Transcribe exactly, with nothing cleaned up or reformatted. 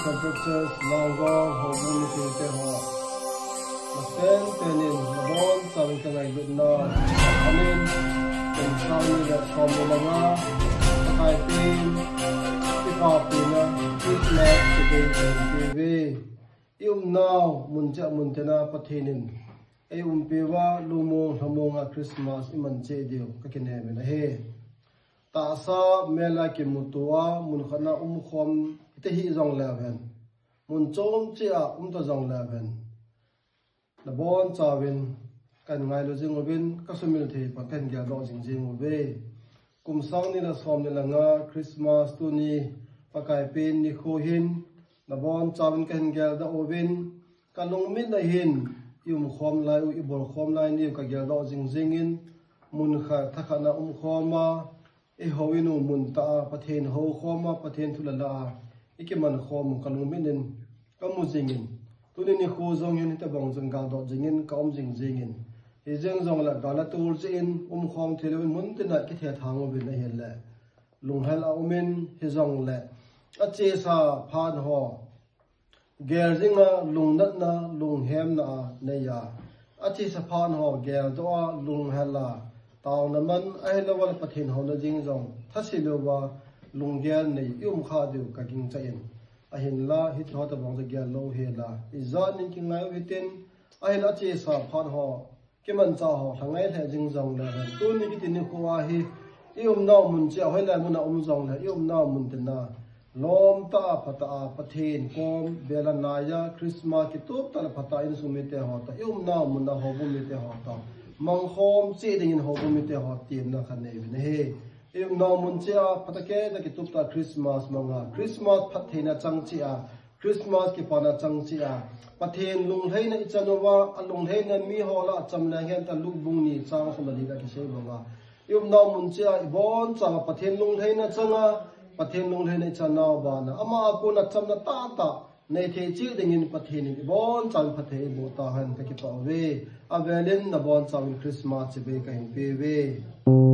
Central Church Langol houbung mite ho, napen penin nabonchauvin kangailutnau, amen. Kum sang ni le som ni le nga, Pakai pen, Pakai pen a, Christmas chibai kahin peuve. I umnau mun cheh mun tena Pathen in eiumpiuva, lungmong lhamonga Christmas iman cheh diu kakinem in ahi. Tahsa mel a kimuto a, mun khat na umkhom hite hih jongleu hen, mun chom cheh a umta jongleu hen, nabonchauvin kahin ngailu jing uvin, kasumil thei pan kahin geldoh jing jing uve. Kum sang ni le som ni le nga Christmas tuni Pakai pen nikho hin, nabonchauvin kahin geldoh uvin, kalungmit a hin, i umkhom lai u, i bolkhom lai ni u kageldoh jing jingin, mun khat thakhat na umkhom a, i houin u mun tah a, Pathen houkhom a, Pathen thu la la a, i kiman khom u kalungmit in kamu jingin, tuni nikho jong hin hitobang chun geldoh jingin kaum jing jingin, hijeng jongle gal le tol cheh in umkhom thei louvin mun tin a kithethang uvin ahile, lunghel a umin, hijongle achesa phat ho gel jinga lungnatna, lunghemna anei a, achesa phat ho geldoh a, lunghel a, taona man ahilouleh Pathen houna jeng jong thase louva lunggel nei i um kha diu kagingchan, ahinla hiche ho tobang chu gel lou hela ijat nin kingai u hitin, ahinla achesa phat ho kimanchah ho lhangai lheh jing jongleu hen, tuni kiti nikho a hi i umnau mun cheh a, hoilai mun a um jongle i umnau mun tena lom tah a, phatah a, Pathen kom bel a nai a, Christmas kitup tah le phatah a insung mite ho toh, i umnau mun a houbung mite ho toh mangkhom cheh dingin houbung mite ho temna kanei uvin ahi. I umnau mun cheh a phatah kei tah kitup tah Christmas manga, Christmas phattheina chang cheh a, Christmas kipana chang cheh a, Pathen lunglhaina i chan uva, alunglhaina miho lah a cham le hen ta, Luke bung ni chang som le li a kisei banga, i umnau mun cheh a ibonchauva Pathen lunglhaina changa, Pathen lunglhaina i channau bana, ama a kona chamna tahtah nei thei cheh dingin Pathen in ibonchauvin phatthei eiboh tahen, kakipah uve. Avelin nabonchauvin Christmas chibai kahin peuve.